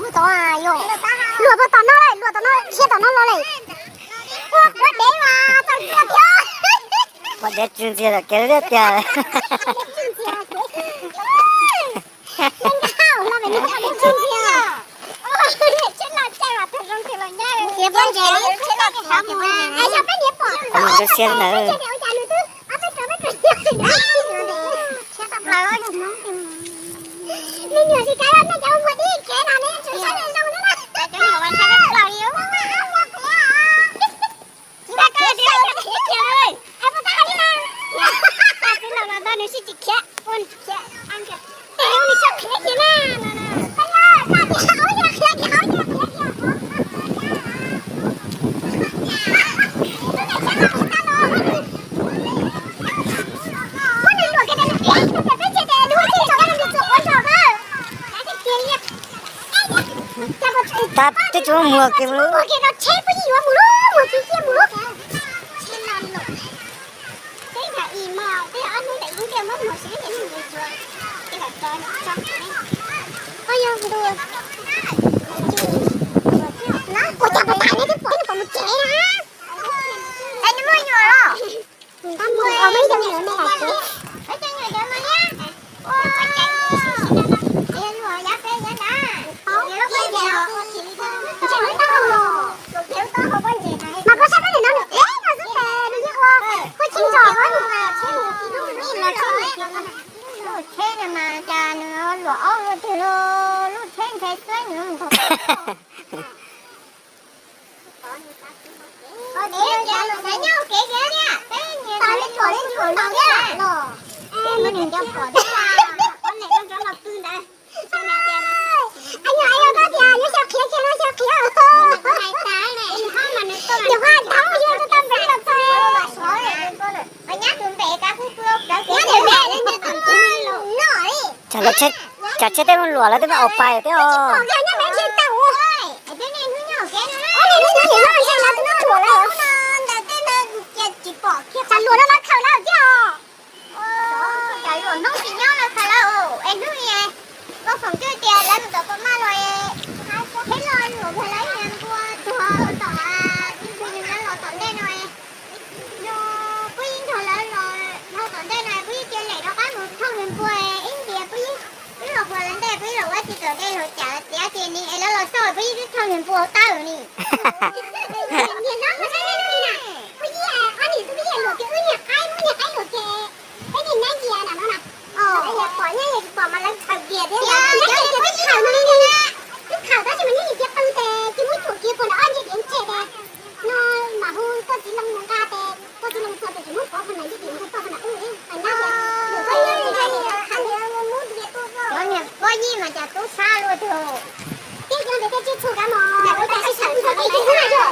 Tod, luag puag tom no lawm, luag tom no, khiav tom no los lawm. Ua dev mas txog kiag thiab. Ua dev tsis ntxias tom kev tiag tiag. Mus ntxhov siab ntawd. Me nyuam tsis kav los nej cov mus mus tib kev no ne, tsis sab zoo na. Tsis nqa koj tias khiav kiag li. Tsis los los ntawd nws sib tsis khiav, ua nws tsis khiav. Tes ua nws sib khiav kiag na. Tab twb tsis muaj muag kiag mus lub. Ua cas puas tas ne, twb pom nws pom mus tsev na. Es nws muaj nyuam los? Tab muaj, muaj ib co nyuam me lam tsev. Mas koj saib peb nim no nws deb no xwb tes nws yeej ua, ua tsis ntso. Lub tsheb no mas cas nws luam ob luaj twg los lub tsheb nthe xwb nws mus tau. Tsam tsheb tej luam lawv twb muab aus pais thiab os. Cas luam no lawv khaws lawm thiab os. Cas luam hnub tsis nyob lawv khaws lawm es hnub koj foom twb tias lawv mus tom pom maj los, peb los luam npua lawv npua tuag tom, lawv los tom ntej no, no puab ib nrog lawv los dhau tom ntej no puab ib cia lem rov qab mus thauj nws npua ib ntias puab ib, wb los puag lawv ntej puab ib los ua tsis tom ntej los cas txiav ces ni es lawv los xauj puab ib twb thauj nws npua tawm ni. Puab ib, ob niam tub peb yog luam ces wb niag qaib, wb niag qaib luam ces peb niag nyab ntias na no na. Pom nyab yog tsis pom mas lawv khaws kiag thiab, nyab kiag twb khaws no li, twb khaws tab sis mas nyab yog kiag qw tes cia muab cuam kiag puag nram ob ntseg tes ntseg tes no, mam hu koj txiv Loo mus nqa tes koj txiv Loo txog tes tsis muab pov puag nram ntseg tes mus txog puag nram ub, nyab tias luam koj nyob li ntawd, khaws tes mus muab tes tuaj. Cov niag pob yib mas cas tub sab luaj twg. Tiag cov ntawd thiaj tsis txhua kab mos, ua cas sib txhawm txog kev tsis txhua na.